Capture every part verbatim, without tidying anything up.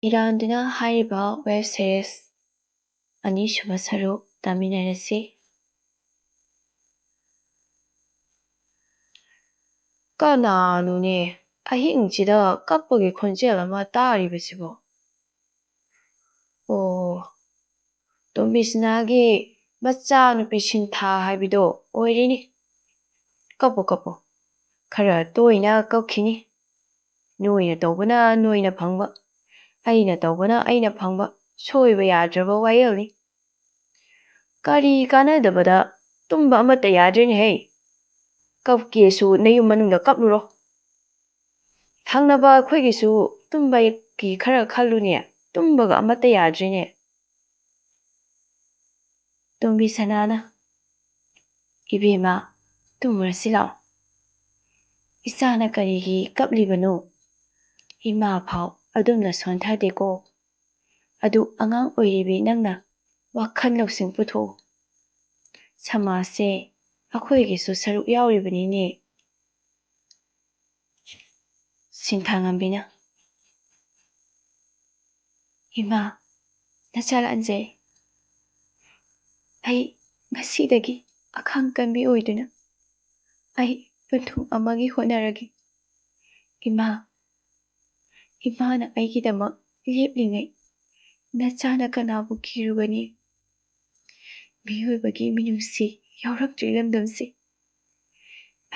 ꯏꯔꯥꯟꯗꯨꯅ ꯍꯥꯏꯔꯤꯕ web series ꯑꯅꯤꯁꯨꯕ ꯁꯔꯨꯛ ꯇꯥꯃꯤꯟꯅꯔꯁꯤ꯫ ꯀꯅꯥꯅꯣꯅꯦ ꯑꯍꯤꯡꯁꯤꯗ ꯀꯞꯄꯒꯤ ꯈꯣꯟꯖꯦꯜ ꯑꯃ ꯇꯥꯔꯤꯕꯁꯤꯕꯣ? ꯑꯣ, ꯇꯣꯝꯕꯤꯁꯅꯥꯒꯤ ꯃꯆꯥꯅꯨꯄꯤ ꯁꯤꯟꯊꯥ ꯍꯥꯏꯕꯗꯣ ꯑꯣꯏꯔꯤꯅꯤ꯫ ꯀꯞꯄꯨ ꯀꯞꯄꯨ, ꯈꯔ ꯇꯣꯏꯅ ꯀꯞꯈꯤꯅꯤ꯫ ꯅꯣꯏꯅ ꯇꯧꯕꯅ ꯅꯣꯏꯅ ꯐꯪꯕ, ꯑꯩꯅ ꯇꯧꯕꯅ ꯑꯩꯅ ꯐꯪꯕ, ꯁꯣꯏꯕ ꯌꯥꯗ꯭ꯔꯕ ꯋꯥꯌꯦꯜꯅꯤ꯫ ꯀꯔꯤ ꯀꯥꯟꯅꯗꯕꯗ ꯇꯨꯝꯕ ꯑꯃꯠꯇ ꯌꯥꯗ꯭ꯔꯦꯅꯦꯍꯦ꯫ ꯀꯞꯀꯦꯁꯨ ꯅꯌꯨꯝ ꯃꯅꯨꯡꯗ ꯀꯞꯂꯨꯔꯣ꯫ ꯊꯪꯅꯕ ꯑꯩꯈꯣꯏꯒꯤꯁꯨ ꯇꯨꯝꯕꯒꯤ ꯈꯔ ꯈꯜꯂꯨꯅꯦ, ꯇꯨꯝꯕꯒ ꯑꯃꯠꯇ ꯌꯥꯗ꯭ꯔꯦꯅꯦ꯫ ꯇꯣꯝꯕꯤ ꯁꯅꯥꯅ, "ꯏꯕꯦꯝꯃ, ꯇꯨꯝꯃꯨꯔꯁꯤ ꯂꯥꯛꯑꯣ꯫ ꯏꯆꯥꯅ ꯀꯔꯤꯒꯤ ꯀꯞꯂꯤꯕꯅꯣ? ꯏꯃꯥ ꯐꯥꯎ ꯑꯗꯨꯝꯅ ꯁꯣꯟꯊꯗꯦꯀꯣ꯫ ꯑꯗꯨ ꯑꯉꯥꯡ ꯑꯣꯏꯔꯤꯕꯤ ꯅꯪꯅ ꯋꯥꯈꯜ ꯂꯧꯁꯤꯡ ꯄꯨꯊꯣꯛꯎ꯫ ꯁꯃꯥꯖꯁꯦ ꯑꯩꯈꯣꯏꯒꯤꯁꯨ ꯁꯔꯨꯛ ꯌꯥꯎꯔꯤꯕꯅꯤꯅꯦ꯫" ꯁꯤꯟꯊꯥꯉꯝꯕꯤꯅ, "ꯏꯃꯥ, ꯅꯆꯥ ꯂꯥꯟꯖꯩ꯫ ꯑꯩ ꯉꯁꯤꯗꯒꯤ ꯑꯈꯥꯡ ꯀꯟꯕꯤ ꯑꯣꯏꯗꯨꯅ ꯑꯩ ꯄꯟꯊꯨꯡ ꯑꯃꯒꯤ ꯍꯣꯠꯅꯔꯒꯦ꯫ ꯏꯃꯥ, ꯏꯃꯥꯅ ꯑꯩꯒꯤꯗꯃꯛ ꯂꯦꯞꯂꯤꯉꯩ ꯅꯆꯥꯅ ꯀꯅꯥꯕꯨ ꯀꯤꯔꯨꯒꯅꯤ? ꯃꯤꯑꯣꯏꯕꯒꯤ ꯃꯤꯅꯨꯡꯁꯤ ꯌꯥꯎꯔꯛꯇ꯭ꯔꯤ ꯂꯝꯗꯝꯁꯤ꯫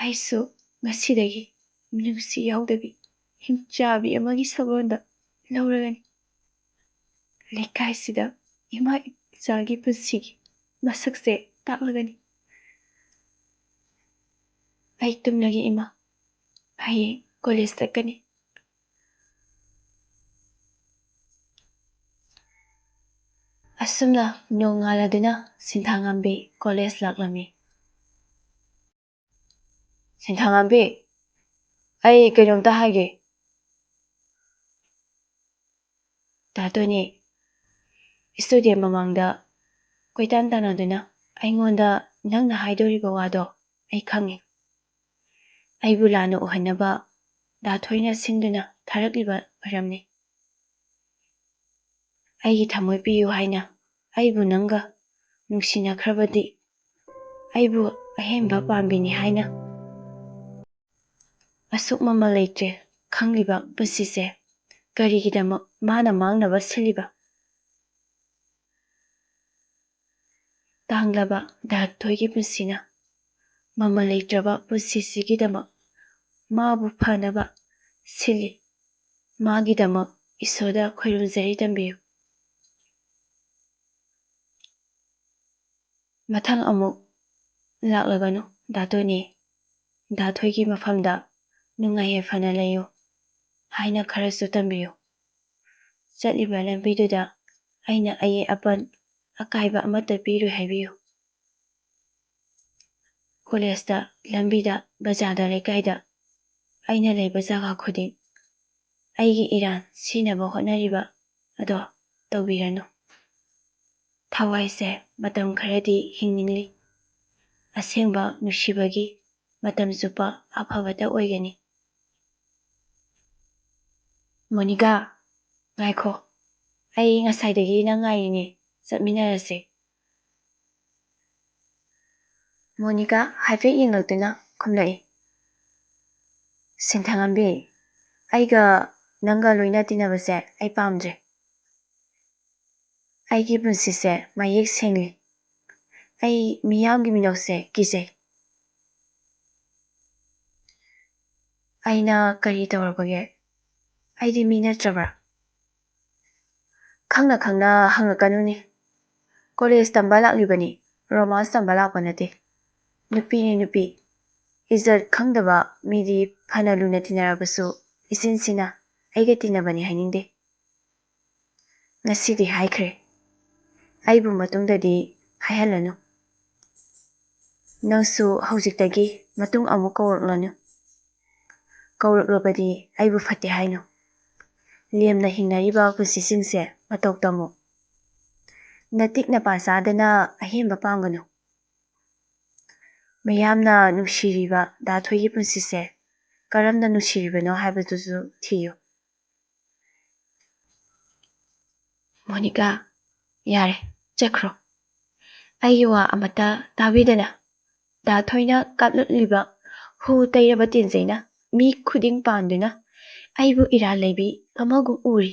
ꯑꯩꯁꯨ ꯉꯁꯤꯗꯒꯤ ꯃꯤꯅꯨꯡꯁꯤ ꯌꯥꯎꯗꯕꯤ ꯍꯤꯡꯆꯥꯕꯤ ꯑꯃꯒꯤ ꯁꯛꯂꯣꯟꯗ ꯂꯧꯔꯒꯅꯤ꯫ ꯂꯩꯀꯥꯏꯁꯤꯗ ꯏꯃꯥ ꯏꯆꯥꯒꯤ ꯄꯨꯟꯁꯤꯒꯤ ꯃꯁꯛꯁꯦ ꯇꯥꯛꯂꯒꯅꯤ꯫ ꯑꯩ ꯇꯨꯝꯂꯒꯦ ꯏꯃꯥ, ꯍꯌꯦꯡ ꯀꯣꯂꯦꯖ ꯆꯠꯀꯅꯤ꯫" ꯑꯁꯨꯝꯅ ꯅꯣꯡꯉꯥꯜꯂꯗꯨꯅ ꯁꯤꯟꯊꯥꯉꯥꯝꯕꯤ ꯀꯣꯂꯦꯖ ꯂꯥꯛꯂꯝꯃꯤ꯫ "ꯁꯤꯟꯊꯥꯉꯥꯝꯕꯤ, ꯑꯩ ꯀꯩꯅꯣꯝꯇ ꯍꯥꯏꯒꯦ꯫" "ꯇꯥꯇꯣꯅꯤ, ꯁ꯭ꯇꯨꯗꯤꯑꯣ ꯃꯃꯥꯡꯗ ꯀꯣꯏꯇꯥꯟ ꯇꯥꯟꯅꯗꯨꯅ ꯑꯩꯉꯣꯟꯗ ꯅꯪꯅ ꯍꯥꯏꯗꯣꯔꯤꯕ ꯋꯥꯗꯣ ꯑꯩ ꯈꯪꯉꯤ꯫ ꯑꯩꯕꯨ ꯂꯥꯟꯅ ꯎꯍꯟꯅꯕ ꯗꯥ ꯊꯣꯏꯅ ꯁꯤꯟꯗꯨꯅ ꯊꯥꯔꯛꯂꯤꯕ ꯃꯔꯝꯅꯤ꯫ ꯑꯩꯒꯤ ꯊꯃꯣꯏ ꯄꯤꯌꯨ ꯍꯥꯏꯅ ꯑꯩꯕꯨ ꯅꯪꯒ ꯅꯨꯡꯁꯤꯅꯈ꯭ꯔꯕꯗꯤ, ꯑꯩꯕꯨ ꯑꯍꯦꯟꯕ ꯄꯥꯝꯕꯤꯅꯤ ꯍꯥꯏꯅ ꯑꯁꯨꯛ ꯃꯃꯜ ꯂꯩꯇ꯭ꯔꯦ ꯈꯪꯂꯤꯕ ꯄꯨꯟꯁꯤꯁꯦ ꯀꯔꯤꯒꯤꯗꯃꯛ ꯃꯥꯅ ꯃꯥꯡꯅꯕ ꯁꯤꯜꯂꯤꯕ? ꯇꯥꯡꯂꯕ ꯗꯥꯊꯣꯏꯒꯤ ꯄꯨꯟꯁꯤꯅ ꯃꯃꯜ ꯂꯩꯇ꯭ꯔꯕ ꯄꯨꯟꯁꯤꯁꯤꯒꯤꯗꯃꯛ ꯃꯥꯕꯨ ꯐꯅꯕ ꯁꯤꯜꯂꯤ꯫ ꯃꯥꯒꯤꯗꯃꯛ ꯏꯁꯣꯔꯗ ꯈꯣꯏꯔꯨꯝꯖꯔꯤ, ꯇꯝꯕꯤꯌꯨ꯫ ꯃꯊꯪ ꯑꯃꯨꯛ ꯂꯥꯛꯂꯒꯅꯨ ꯗꯥꯇꯣꯅꯤ꯫ ꯗꯥꯊꯣꯏꯒꯤ ꯃꯐꯝꯗ ꯅꯨꯡꯉꯥꯏ ꯌꯥꯏꯐꯅ ꯂꯩꯌꯨ ꯍꯥꯏꯅ ꯈꯔꯁꯨ ꯇꯝꯕꯤꯌꯨ꯫ ꯆꯠꯂꯤꯕ ꯂꯝꯕꯤꯗꯨꯗ ꯑꯩꯅ ꯑꯌꯦꯠ ꯑꯄꯟ ꯑꯀꯥꯏꯕ ꯑꯃꯠꯇ ꯄꯤꯔꯣꯏ ꯍꯥꯏꯕꯤꯌꯨ꯫ ꯀꯣꯂꯦꯖꯇ, ꯂꯝꯕꯤꯗ, ꯕꯖꯥꯔꯗ, ꯂꯩꯀꯥꯏꯗ, ꯑꯩꯅ ꯂꯩꯕ ꯖꯒꯥ ꯈꯨꯗꯤꯡ ꯑꯩꯒꯤ ꯏꯔꯥꯟ ꯁꯤꯅꯕ ꯍꯣꯠꯅꯔꯤꯕ ꯑꯗꯣ ꯇꯧꯕꯤꯔꯅꯨ꯫ ꯊꯋꯥꯏꯁꯦ ꯃꯇꯝ ꯈꯔꯗꯤ ꯍꯤꯡꯅꯤꯡꯂꯤ꯫ ꯑꯁꯦꯡꯕ ꯅꯨꯡꯁꯤꯕꯒꯤ ꯃꯇꯝ ꯆꯨꯞꯄ ꯑꯐꯕꯇ ꯑꯣꯏꯒꯅꯤ꯫ ꯃꯣꯅꯤꯀꯥ, ꯉꯥꯏꯈꯣ꯫ ꯑꯩ ꯉꯁꯥꯏꯗꯒꯤ ꯅꯪ ꯉꯥꯏꯔꯤꯅꯦ꯫ ꯆꯠꯃꯤꯟꯅꯔꯁꯦ꯫ ꯃꯣꯅꯤꯀꯥ ꯍꯥꯏꯐꯦꯠ ꯌꯦꯡꯂꯛꯇꯨꯅ ꯈꯨꯝꯂꯛꯏ꯫ ꯁꯤꯟꯊꯥꯉꯝꯕꯤ, ꯑꯩꯒ ꯅꯪꯒ ꯂꯣꯏꯅ ꯇꯤꯟꯅꯕꯁꯦ ꯑꯩ ꯄꯥꯝꯗ꯭ꯔꯦ꯫ ꯑꯩꯒꯤ ꯄꯨꯟꯁꯤꯁꯦ ꯃꯌꯦꯛ ꯁꯦꯡꯂꯤ꯫ ꯑꯩ ꯃꯤꯌꯥꯝꯒꯤ ꯃꯤꯅꯣꯛꯁꯦ ꯀꯤꯖꯩ꯫ ꯑꯩꯅ ꯀꯔꯤ ꯇꯧꯔꯕꯒꯦ? ꯑꯩꯗꯤ ꯃꯤ ꯅꯠꯇ꯭ꯔꯕ꯭ꯔꯥ? ꯈꯪꯅ ꯈꯪꯅ ꯍꯪꯉꯛꯀꯅꯨꯅꯦ꯫ ꯀꯣꯂꯦꯖ ꯇꯝꯕ ꯂꯥꯛꯂꯤꯕꯅꯤ, ꯔꯣꯃꯥꯟꯁ ꯇꯝꯕ ꯂꯥꯛꯄ ꯅꯠꯇꯦ꯫ ꯅꯨꯄꯤꯅꯤ ꯅꯨꯄꯤ꯫ ꯏꯖꯠ ꯈꯪꯗꯕ ꯃꯤꯗꯤ ꯐꯅ ꯂꯨꯅ ꯇꯤꯟꯅꯔꯕꯁꯨ ꯏꯆꯤꯟꯁꯤꯅ ꯑꯩꯒ ꯇꯤꯟꯅꯕꯅꯤ ꯍꯥꯏꯅꯤꯡꯗꯦ꯫ ꯉꯁꯤꯗꯤ ꯍꯥꯏꯈ꯭ꯔꯦ꯫ ꯑꯩꯕꯨ ꯃꯇꯨꯡꯗꯗꯤ ꯍꯥꯏꯍꯜꯂꯅꯨ꯫ ꯅꯪꯁꯨ ꯍꯧꯖꯤꯛꯇꯒꯤ ꯃꯇꯨꯡ ꯑꯃꯨꯛ ꯀꯧꯔꯛꯂꯅꯨ꯫ ꯀꯧꯔꯛꯂꯕꯗꯤ ꯑꯩꯕꯨ ꯐꯠꯇꯦ ꯍꯥꯏꯅꯨ꯫ ꯂꯦꯝꯅ ꯍꯤꯡꯅꯔꯤꯕ ꯄꯨꯟꯁꯤꯁꯤꯡꯁꯦ ꯃꯇꯧ ꯇꯝꯃꯨ꯫ ꯅꯇꯤꯛ ꯅꯄꯥ ꯆꯥꯗꯅ ꯑꯍꯦꯟꯕ ꯄꯥꯝꯒꯅꯨ꯫ ꯃꯤꯌꯥꯝꯅ ꯅꯨꯡꯁꯤꯔꯤꯕ ꯗꯥ ꯊꯣꯏꯒꯤ ꯄꯨꯟꯁꯤꯁꯦ ꯀꯔꯝꯅ ꯅꯨꯡꯁꯤꯔꯤꯕꯅꯣ ꯍꯥꯏꯕꯗꯨꯁꯨ ꯊꯤꯌꯨ꯫ ꯃꯣꯅꯤꯀꯥ, ꯌꯥꯔꯦ, ꯆꯠꯈ꯭ꯔꯣ꯫ ꯑꯩꯒꯤ ꯋꯥ ꯑꯃꯠꯇ ꯇꯥꯕꯤꯗꯅ ꯗꯥ ꯊꯣꯏꯅ ꯀꯥꯞꯂꯛꯂꯤꯕ ꯍꯨ ꯇꯩꯔꯕ ꯇꯦꯟꯖꯩꯅ ꯃꯤ ꯈꯨꯗꯤꯡ ꯄꯥꯟꯗꯨꯅ ꯑꯩꯕꯨ ꯏꯔꯥꯜ ꯂꯩꯕꯤ ꯑꯃꯒꯨꯝ ꯎꯔꯤ꯫